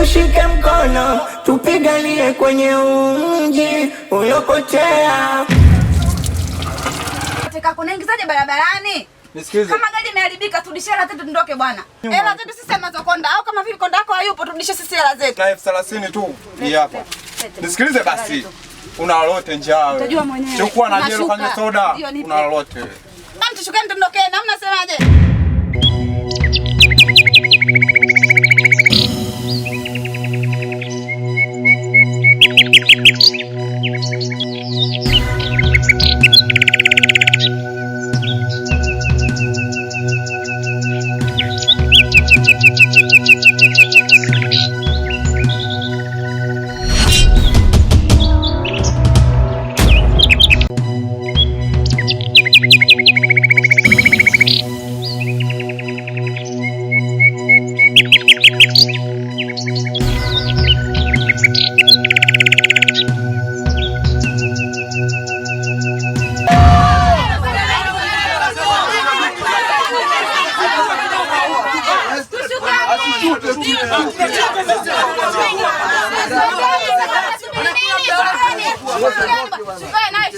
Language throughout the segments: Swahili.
Tushike mkono, tupiganie kwenye mji uliopotea. Kunaingizaje barabarani? Nisikilize. Kama gari imeharibika turudishie hela zetu tuondoke bwana. Hela zetu sisi anazokonda au kama vipi konda yako hayupo turudishie sisi hela zetu. Na 30,000 tu hii hapa. Nisikilize basi. Una lolote njaa wewe. Utajua mwenyewe. Chukua na jelo kanywe soda. Una lolote. Kama tushukeni tuondoke na mnasemaje?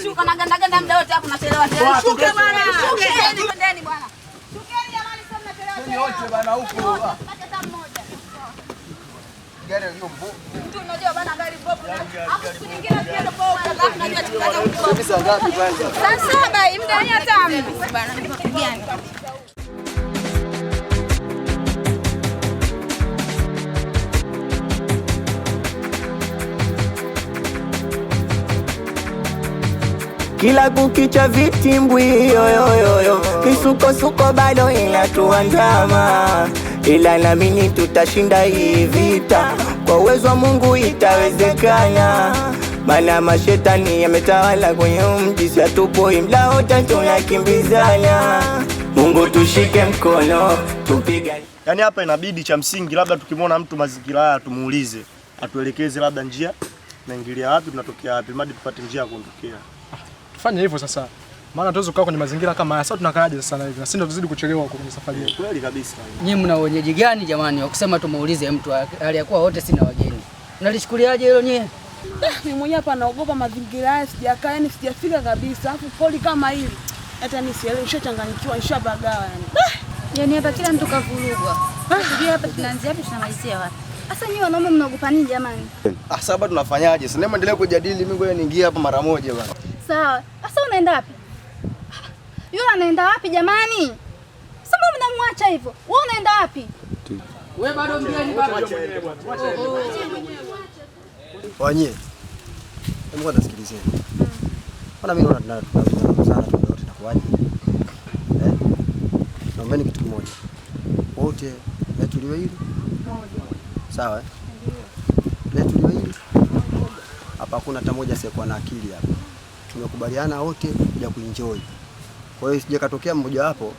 Shuka na ganda ganda muda wote hapo unachelewa. Shuka bwana. Shukeni bwana. Shukeni jamani, sio mnachelewa. Wote bwana huko. Gari hiyo mbovu. Mtu unajua bana gari mbovu. Hapo siku nyingine tuende kwa huko unajua tukata huko. Saa ngapi kwanza? Saa 7 muda ni hata bana. Gani? Kila kukicha vitimbwi yoyoyo, kisukosuko bado inatuandama, ila naamini tutashinda hii vita, kwa uwezo wa Mungu itawezekana. Maana mashetani yametawala kwenye mji, si hatupoi mda wote tunakimbizana. Mungu tushike mkono tupigane. Yaani hapa inabidi cha msingi labda tukimwona mtu mazingira haya tumuulize, atuelekeze labda njia tunaingilia wapi, tunatokea wapi, mradi tupate njia ya kuondokea. Tufanye hivyo sasa. Maana tuweze kukaa kwenye mazingira kama haya. Sasa tunakaaje sasa hivi? Na sisi ndio tuzidi kuchelewa huko kwenye safari yetu. Kweli kabisa. Nyinyi mna wenyeji gani jamani wa kusema tumuulize mtu hali ya kuwa wote sina wageni? Mnalichukuliaje hilo nyinyi? Mimi mwenyewe hapa naogopa mazingira haya, sijakaa yani sijafika kabisa. Alafu poli kama hili hata mimi sielewi, nishachanganyikiwa, nishabagawa yani. Yaani hapa kila mtu kavurugwa. Sijui hapa tunaanzia wapi tunamalizia wapi. Sasa nyinyi wanaume mnaogopa nini jamani? Ah, sasa tunafanyaje? Sasa endelee kujadili, mimi ngoja niingie hapa mara moja bwana. Sawa. Sasa unaenda wapi? Yule anaenda wapi jamani? Sasa mbona mnamwacha hivyo? Wewe unaenda wapi? Wewe bado mgeni baba. Wanyie. Hebu kwanza sikilizeni. Mbona mimi naona tunazungumzana tu wote nakuaje? Eh? Naombeni kitu kimoja. Wote letuliwe hili. Sawa eh? Letuliwe hili. Hapa hakuna hata mmoja asiyekuwa na akili hapa. Tumekubaliana wote kuja kuenjoy. Kwa hiyo sije katokea mmoja wapo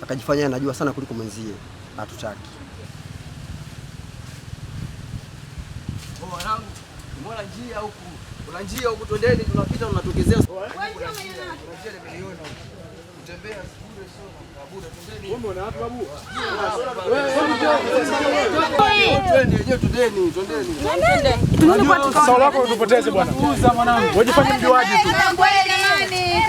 akajifanya anajua sana kuliko mwenzie. Hatutaki. Mwanangu, umeona njia huku? Kuna njia huku, twendeni, tunapita tunatokezea. Wewe njia umeiona? Njia nimeiona huku. Kutembea bure sio bure, twendeni. Wewe umeona wapi babu? Twende wenyewe, twendeni, twendeni. Twende. Sasa lako utupoteze bwana. Uza mwanangu. Wewe jifanye mjuaji tu. Jamani.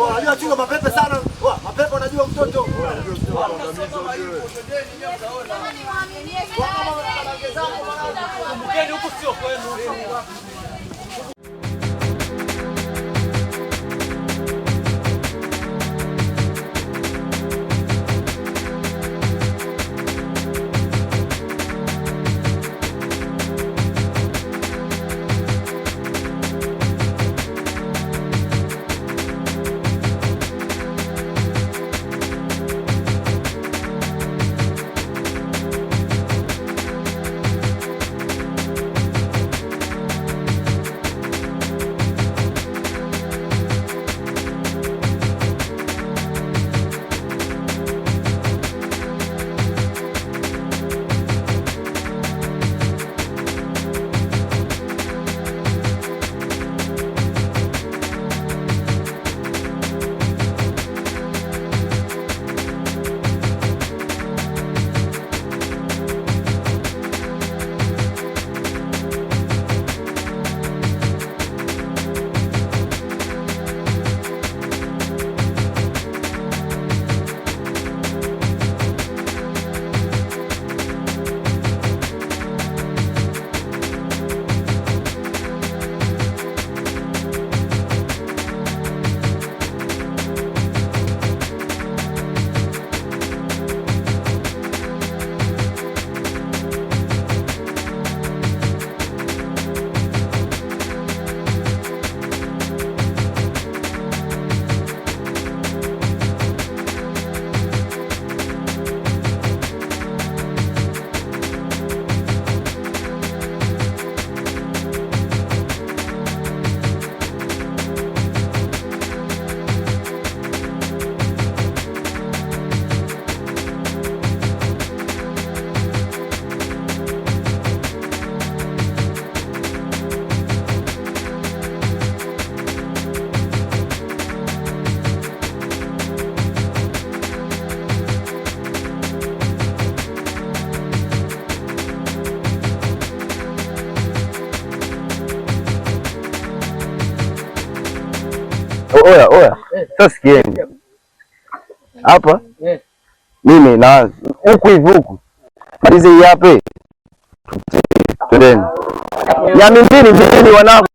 Unajua chunga mapepe sana. Mapepe unajua mtoto. Kumbukeni huku sio kwenu. Oya, oya. Sasa sikieni. Hapa mimi na huku hivi huku. Malize hii hapa. Twendeni. Ya mbili mbili wanangu.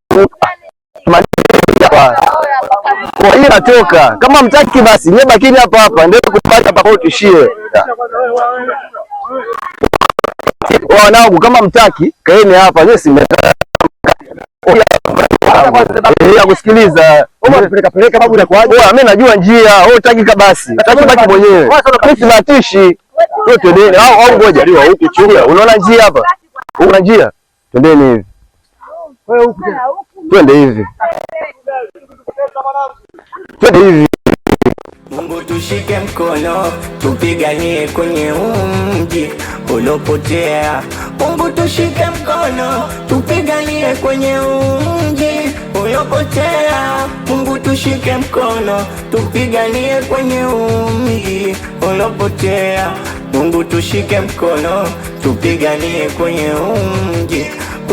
Kwa hiyo natoka. Kama mtaki basi nyie bakini hapa hapa. Ndio kupata hapa kwa tuishie. Wanangu kama mtaki kaeni hapa. Nyie si mmetaka. Kusikiliza. Peleka peleka babu inakuaje? Wewe mimi najua njia. Wewe utaki kabasi. Utaki baki mwenyewe. Mimi sibatishi. Wewe twendeni au ngoja. Huku chunga. Unaona njia hapa? Una njia? Twendeni hivi. Wewe huku. Twende hivi. Twende hivi. Mungu tushike mkono, tupiganie kwenye mji ulopotea. Mungu tushike mkono, tupiganie kwenye mji ulopotea. Mungu tushike mkono, tupiganie kwenye mji ulopotea. Mungu tushike mkono, tupiganie kwenye mji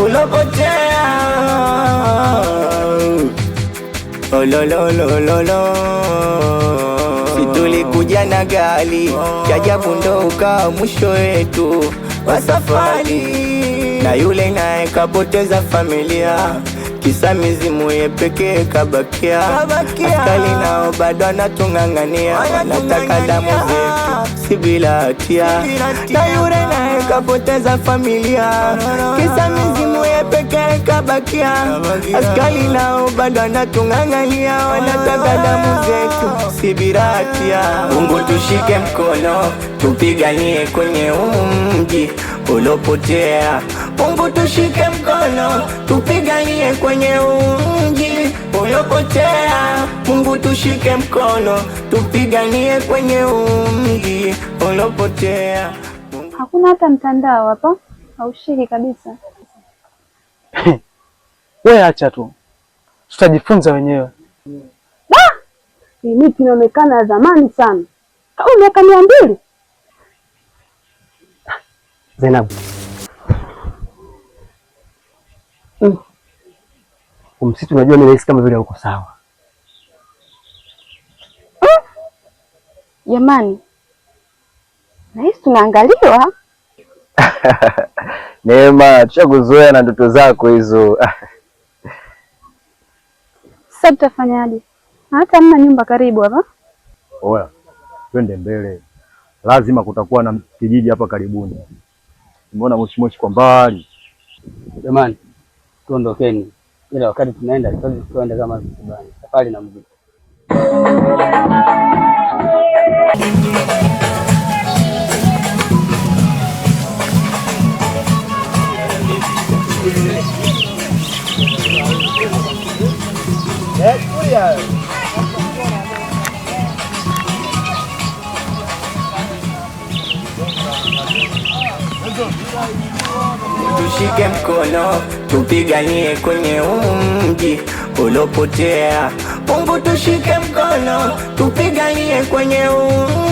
ulopotea. Olololololo. Tulikuja na gari, chajabu ndo ukawa mwisho wetu wa safari. Na yule naye kapoteza familia, kisa mizimu ye pekee kabakia. Askari nao bado anatung'ang'ania, wanataka damu zetu si bila hatia. Na yule naye kapoteza familia, kisa mizimu ye pekee kabakia. Askari nao bado anatung'ang'ania, wanataka damu zetu si bila hatia. Mungu tushike mkono, tupiganie kwenye mji ulopotea. Mungu tushike mkono, tupiganie kwenye mji ulopotea. Mungu tushike mkono, tupiganie kwenye mji ulopotea. Hakuna hata mtandao hapa, haushiki kabisa. Wewe acha tu. Tutajifunza wenyewe. Hii miti inaonekana ya zamani sana. Kama miaka 200. Zainabu. Msitu unajua mimi nahisi kama vile uko sawa. Jamani, nahisi tunaangaliwa. Neema, tushakuzoea na ndoto zako hizo. Sasa tutafanyaje? Hata hamna nyumba karibu hapa. Oya, twende mbele. Lazima kutakuwa na kijiji hapa karibuni. Nimeona moshi moshi kwa mbali. Jamani, tuondokeni. Ila wakati tunaenda tuende kama msibani. Safari na mzigo. Tushike mkono, tupiganie kwenye mji ulopotea. Mungu tushike mkono, tupiganie kwenye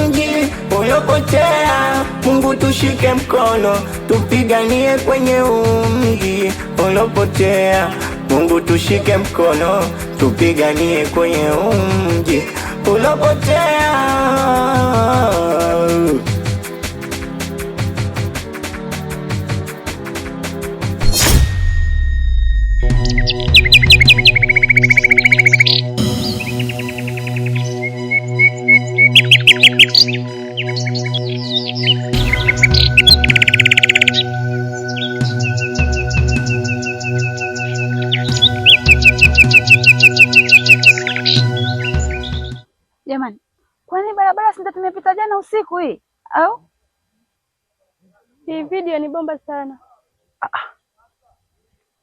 mji ulopotea. Mungu tushike mkono, tupiganie kwenye mji ulopotea. Mungu tushike mkono, tupiganie kwenye mji ulopotea. Jamani, kwani barabara si ndio tumepita jana usiku hii au? Hii video ni bomba sana.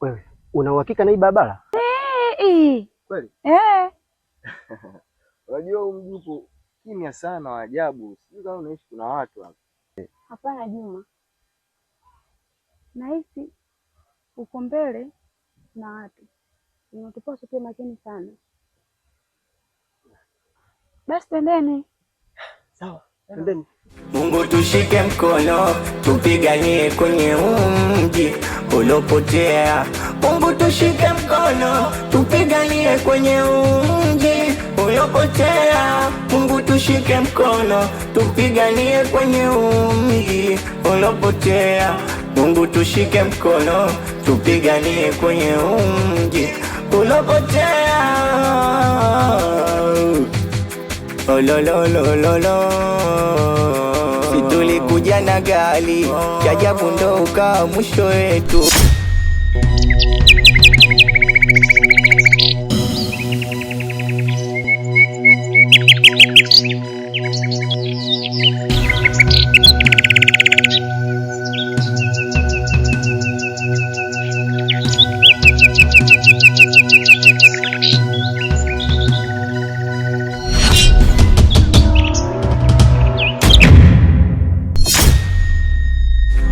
Wewe una uhakika na hii barabara? Kweli? Eh. Unajua huu mji upo kimya sana wa ajabu. Sijui kama unaishi kuna watu hapa. Hapana Juma, nahisi uko mbele na watu, inatupaswa tuwe makini sana. Basi twendeni. Sawa, twendeni. Mungu tushike mkono, tupiganie kwenye mji ulopotea. Mungu tushike mkono, tupiganie kwenye mji ulopotea. Mungu tushike mkono, tupiganie kwenye umji ulopotea. Mungu tushike mkono, tupiganie kwenye umji ulopotea. Olololololo, si tulikuja na gari, cha ajabu ndo ukawa mwisho wetu.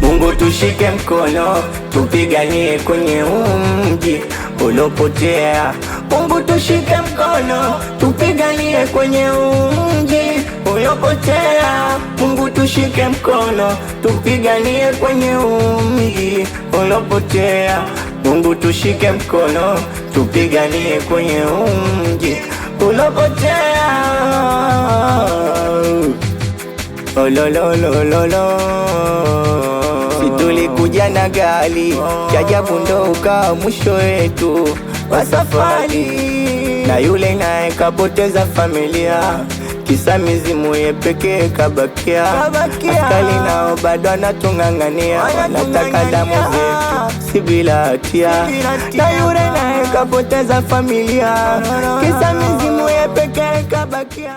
Mungu tushike mkono, tupiganie kwenye umji ulopotea. Mungu tushike mkono, tupiganie kwenye umji ulopotea. Mungu tushike mkono, tupiganie kwenye umji ulopotea. Mungu tushike mkono, tupiganie kwenye umji ulopotea. Olololololo, si tulikuja na gari, cha ajabu ndo ukawa mwisho wetu wa safari. Na yule naye kapoteza familia, kisa mizimu ye pekee kabakia. Askari nao bado wanatung'ang'ania, wanataka damu zetu si bila hatia. Na yule naye kapoteza familia, kisa mizimu ye pekee kabakia.